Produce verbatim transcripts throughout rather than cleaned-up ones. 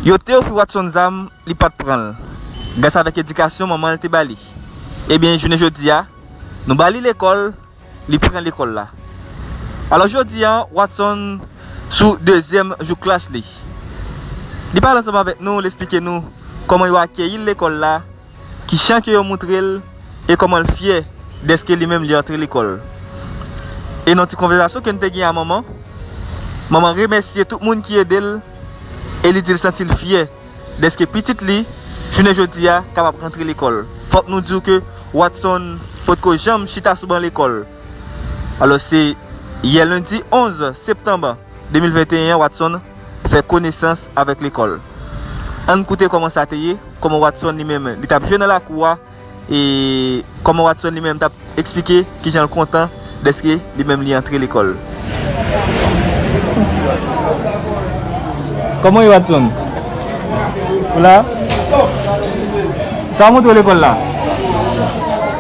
Yo te ofri Watson zam, li pa t pran l. Gras avèk edikasyon manman l te ba li, ebyen, jounen jodi a, nou ba li lekòl, li pran lekòl la. Alò, jodi a, Watson sou dezyèm jou klas li. Li pale ansanm avèk nou, li eksplike nou kòman yo akeyi l lekòl la, ki jan ke yo montre l e kòman l fyè dèske li menm li antre lekòl. E nan ti konvèsasyon ke n te gen a manman, manman remèsye tout moun ki ede l e li di l santi l fyè dèske pitit li, jounen jodi a, kapab rantre lekòl. Fòk nou di w ke Watson potko janm chita sou ban lekòl. Alò, se yè lendi onz septanm de mil venteyen an, Watson fè konesans avèk lekòl. Ann koute kòman sa te ye, kòman Watson li menm, li t ap jwe nan lakou a, e kòman Watson li menm t ap eksplike kijan l kontan dèske li menm li antre lekòl. Kòman w ye, Watson? Ou la? Sa w montre w lekòl la?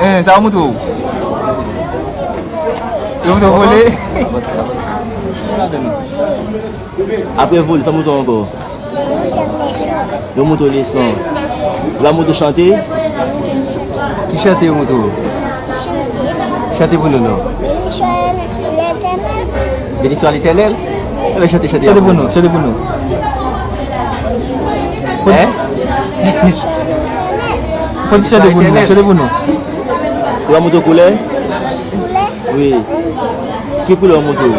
Hein, sa w montre w? Yo montre w vole? Apre vole, sa w montre w ankò? Yo montre w leson. Yo pa montre w chante? Ki chante yo montre w? Chante pou nou, non. Béni soit l'Éternel. Ebyen, chante, chante. Chante pou nou, chante pou nou. Hein? Fò ti chante pou nou, chante pou nou. Yo pa montre w koulè? Wi. Ki koulè w montre w?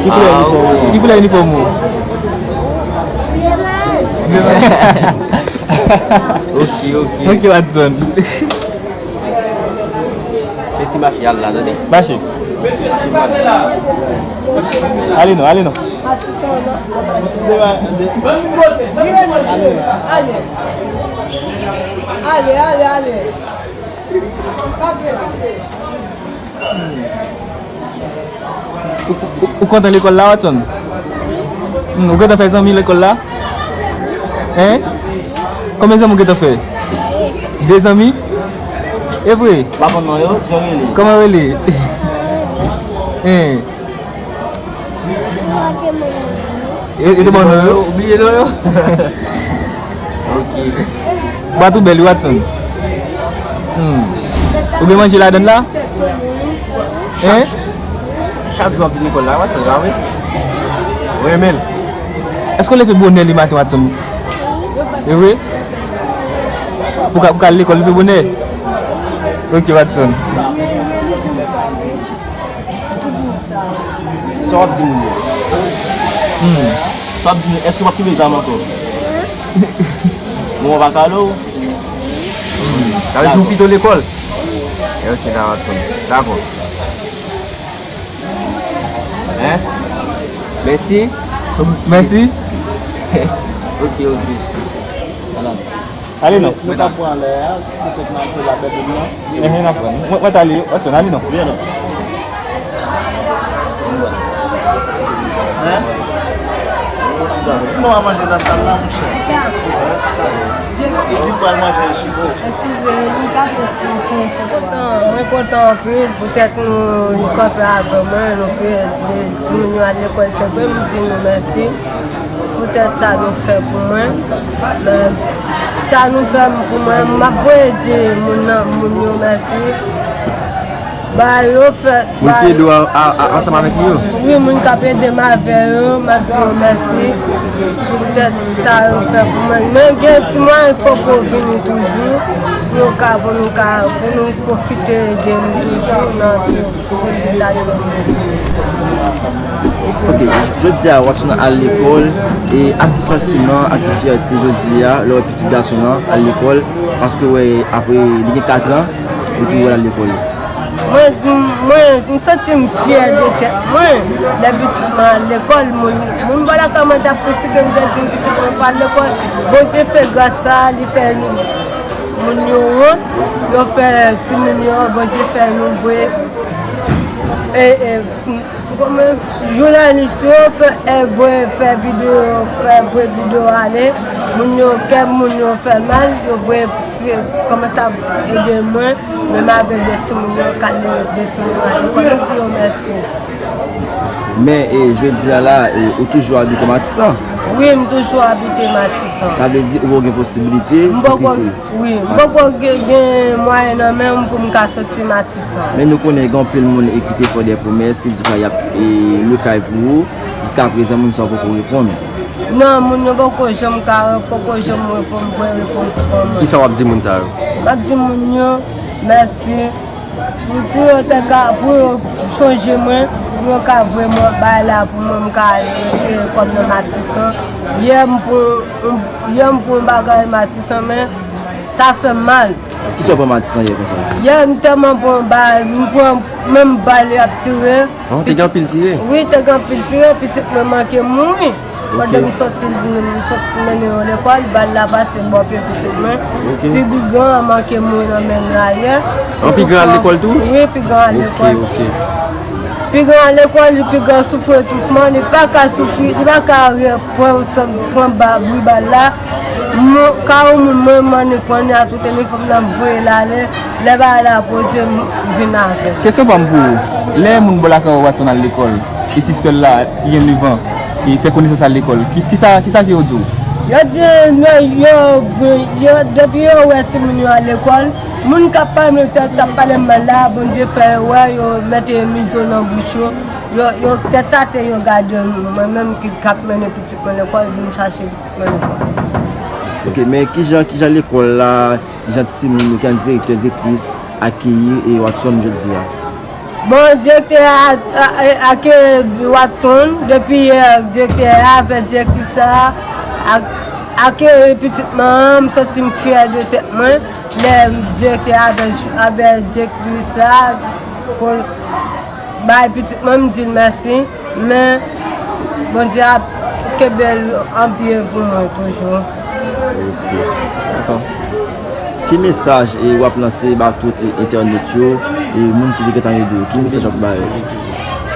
Ki koulè inifòm ou? Ki koulè inifòm ou? Ok, ok. Ok, Watson. E ti mache al la, tande. Mache. Ale non, ale non. Ale, ale, ale. Ou, ou, ou kontan lekòl la, Watson? Hmm, ou gentan fè zanmi lekòl la? Hein? Konbyen zanmi ou gentan fè? De zanmi? E vre? Pa konn non yo, jan rele. Kòman rele? Hein? E, e te ban non yo? Ou bliye non yo? Ok. Bwat ou bèl, wi, Watson. Hmm. Ou gen manje ladann la? Hein? Chak jou w ap vin lekòl la, Watson, sa vre? Ou renmen l? Èske w leve bonè le maten, Watson? E vre? Pou ka, pou ka al lekòl, leve bonè? Ok, Watson. Sa w ap di moun yo? Hmm. Sa w ap di moun, èske w ap touye zam ankò? Bon, w pa kale w? Hmm. Sa vle di w pito lekòl? Eh, ok, dakò, Watson. Dakò. Hein? Mèsi. Mèsi. Ok, ok. Ala. Ale non. Nou ka pran lè a, poutèt n al fè labèt nou an. Ehe, n ap pran. Mwen, mwen t ale, Watson, ale non. Vyen non. Hein? Nou a manje nan sal la, monchè. Di pral manje chiko. Eskize, nou pa fè. Mwen kontan, mwen kontan anpil poutèt nou, nou kanpe avè mwen, nou pe ede timoun yo al lekòl. Se vre, m di nou mèsi. Poutèt sa nou fè pou mwen. Men, sa nou fè pou mwen, m ap voye di moun nan, moun yo mèsi. Ba yo fè, moun ki ede w a, a, a, ansanm avèk li yo? Wi, moun k ap ede m avè yo, m ap di yo mèsi. Poutèt sa yo fè pou mwen. Men gen timoun ki poko vini toujou. Pou yo ka, pou nou ka, pou nou pwofite ede m toujou nan tout. Ok, jodi a, Watson al lekòl, e ak ki santiman, ak ki fyète jodi a, lè w wè pitit gason an al lekòl, paske w wè apre li gen katran, epi w wè l al lekòl. Mwen, mwen, m santi m fyè de tèt mwen, lè pitit mwen al lekòl, moun, moun bò lakay mwen t ap kritike m, te di m pitit mwen pa al lekòl. Bondye fè gras sa, li fè nou, moun yo wont, yo fè timoun yo, Bondye fè nou vre. E, e, kòman, jounalis yo fè, e, voye fè videyo, fè voye videyo ale, moun yo, kè moun yo fè mal, yo voye ti, kòmanse ap ede mwen, menm avèk de timoun yo, k al ede timoun yo ale lekòl, m di yo mèsi. Men, e, jodi a la, e, ou toujou abite Matisan? Wi, m toujou abite Matisan. Sa vle di ou poko gen posibilite pou kite? Wi, m poko gen, gen mwayen nan men m pou m ka soti Matisan. Men nou konnen gen anpil moun, e, ki te fè de pwomès, ki di fwa y ap, e, lwe kay pou ou. Jiska prezan, moun sa yo poko reponn. Non, moun yo poko janm ka, poko janm reponn, voye repons ban mwen. Kisa w ap di moun sa yo? M ap di moun yo mèsi. Pou, pou yo te ka, pou yo sonje mwen, pou yo ka voye mwen bay la pou mwen, m ka retire kòb nan Matisan. Yè m pran, yè m pran bagay Matisan, men sa fè m mal. Kisa w pran Matisan yè konsa? Yè m tèlman pran bal, m pran menm bal y ap tire. An, te gen anpil tire? Wi, te gen anpil tire, pitit mwen manke mouri. Pandan m soti, m sot mennen yo lekòl, bal la pase bò pye pitit mwen. Pi gran an manke mouri nan men l la yè. An, pi gran al lekòl tou? Wi, pi gran al lekòl. Pi gran al lekòl, pi gran soufri etoufman, li pa ka soufri, li pa ka pran, pran ba, bri bal la. Mwen, ka yon moun, mwen, m annik pran li a tout telefòn nan, m voye l ale. Lè bagay la poze, m vin avè l. Kesyon pa m pou ou. Lè moun bò lakay ou Watson al lekòl, e ti sè l la, ki gen nev an, e fè konesans al lekòl, ki, kisa, kisa ke yo di w? Yo di, yo, yo, yo, depi yo wè timoun yo al lekòl, moun k ap pale m, k ap pale m mal la, Bondye fè yo wè, yo mete mizo nan bouch yo, yo, yo tèt atè, yo gade m, mwen menm ki, k ap mennen pitit mwen lekòl, vin chache pitit mwen lekòl. Ok, men kijan, kijan lekòl la, kijan timoun yo, kijan direktè, direktris akeyi, e, Watson jodi a? Bon, direktè a, a, a, akeyi Watson, depi yè, direktè a avè direktris la, a, akeyi pitit mwen an, m santi m fyè de tèt mwen, lè direktè a avè, avè direktris la, kon, bay pitit mwen, m di l mèsi, men Bondye ap kenbe l an pye pou mwen toujou. Ok. Dakò. Ki mesaj, e, w ap lanse ba tout entènot yo, e moun ki te gentan ede w? Ki mesaj w ap ba yo?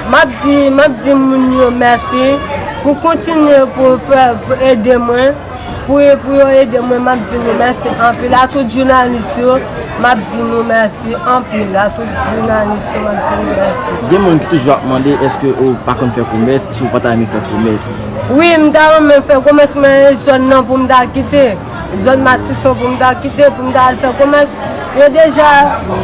M ap di, m ap di moun yo mèsi pou kontinye pou fè, pou ede mwen. Pou, pou yo ede mwen, m ap di nou mèsi anpil. A tout jounalis yo, m ap di nou mèsi anpil. A tout jounalis yo, m ap di nou mèsi. Gen moun ki toujou ap mande, èske ou pa konn fè komès, si ou pa ta renmen fè komès? Wi, m ta renmen fè komès, men e zòn nan pou m ta kite. Zòn Matisan pou m ta kite, pou m ta al fè komès. Yo deja,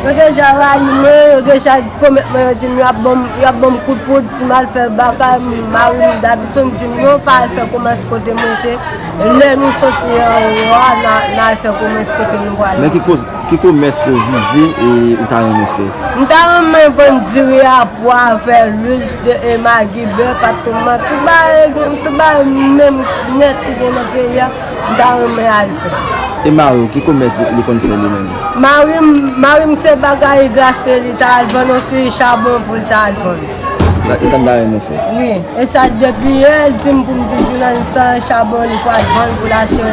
yo deja rayi mwen, yo deja pwomèt mwen, yo di m y ap ban m, y ap ban m kout poud, si m al fè bagay, mari m dabitid di m non, pa al fè komès kote mwen te. Lè nou soti anwo a, n a, n al fè komès kote nou prale. Men ki koz, ki komès ke w vize e ou ta renmen fè? M ta renmen vann diri a, pwa, fè lwil, de, e magi, bè, pat tomat, tout bagay, tout bagay menm nèt ki gen nan peyi a, m ta renmen al fè. E mari w, ki komès li konn fè li menm? Mari m, mari m se bagay glase li ta al vann, osi chabon pou l ta al vann. Sa, e sa n ta renmen fè. Wi, e sa depi yè, l di m pou m di jounalis la chabon li pral vann pou l achte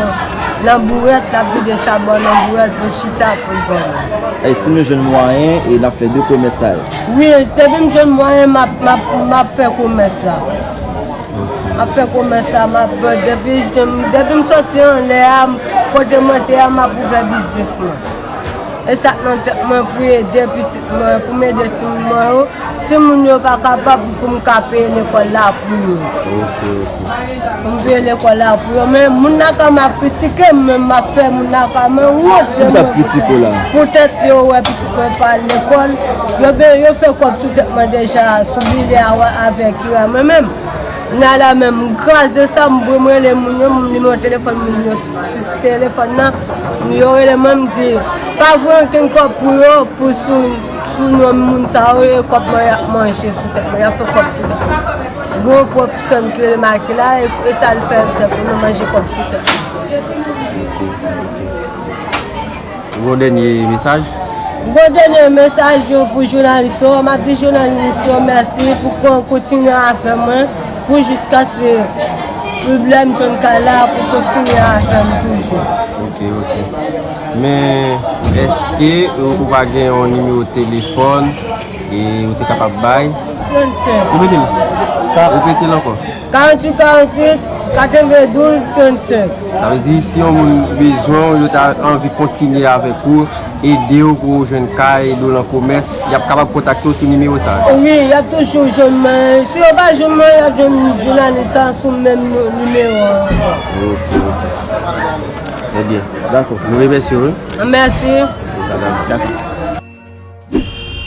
nan bourèt, l ap vide chabon nan bourèt pou chita pou l vann. E si nou jwenn mwayen, e n ap fè de komès sa yo? Wi, depi m jwenn mwayen, m ap, m ap, m ap fè komès la. M ap fè komès la, m ap, depi, depi m soti anlè a, kote mwen te a, m ap ouvè biznis mwen. E sa k nan tèt mwen pou ede pitit mwen, pou m ede timoun mwen yo. Si moun yo pa kapab, pou m ka peye lekòl la pou yo. Ok, ok. Pou m peye lekòl la pou yo. Men moun lakay mwen ap kritike m, men m ap fè moun lakay mwen wont de mwen. Kisa ap kritike w la? Poutèt yo wè pitit mwen pa al lekòl, yo be, yo fè kòb sou tèt mwen deja, sou bile a avè kira mwen menm. Kounye a la menm, m kraze sa, m voye m rele moun yo, m nimewo telefòn moun yo sou, sou telefòn nan. Yo rele mwen, m di, pa voye ankenn kòb pou yo, pou sou, sou non moun sa yo, e kòb mwen y ap manje sou tèt mwen, y ap fè kòb sou tèt mwen. Gen yon pwòp sè m ki rele Makila, e, e sa l fè, se pou nou manje kòb sou tèt mwen. Ou gen yon dènye mesaj? Yon dènye mesaj yo pou jounalis yo. M ap di jounalis yo mèsi pou kon-, kontinye avè mwen pou jiskaske lè m jwenn kay la pou kontinye avè m toujou. Ok, ok. Men, èske ou, ou pa gen yon nimewo telefòn e ou te kapab bay? Trannsenk. Repete l. Repete l ankò. Karanntuit, karanntuit, katrevendouz, trannsenk. Sa vle di, si yon moun bezwen w, yo ta anvi kontinye avèk ou, ede w pou w jwenn kay, ede w nan komès, y ap kapab kontakte w sou nimewo sa a. Wi, y ap toujou jwenn mwen. Si yo pa jwenn mwen, y ap jwenn jounalis sa sou menm nimewo an ankò. Ok, ok. Trè byen. Dakò. Nou remèsye w, wi. Mèsi. Dakò.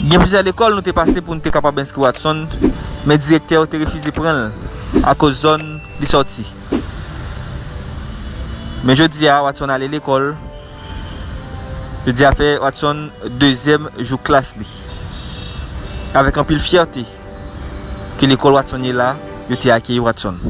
Gen plizyè lekòl nou te pase pou n te kapab enskri Watson, men direktè yo te refize pran l akoz zòn li sòti. Men jodi a, Watson ale lekòl. Jodi a fè Watson dezyèm jou klas li. Avèk anpil fyète ke lekòl Watson ye la, yo te akeyi Watson.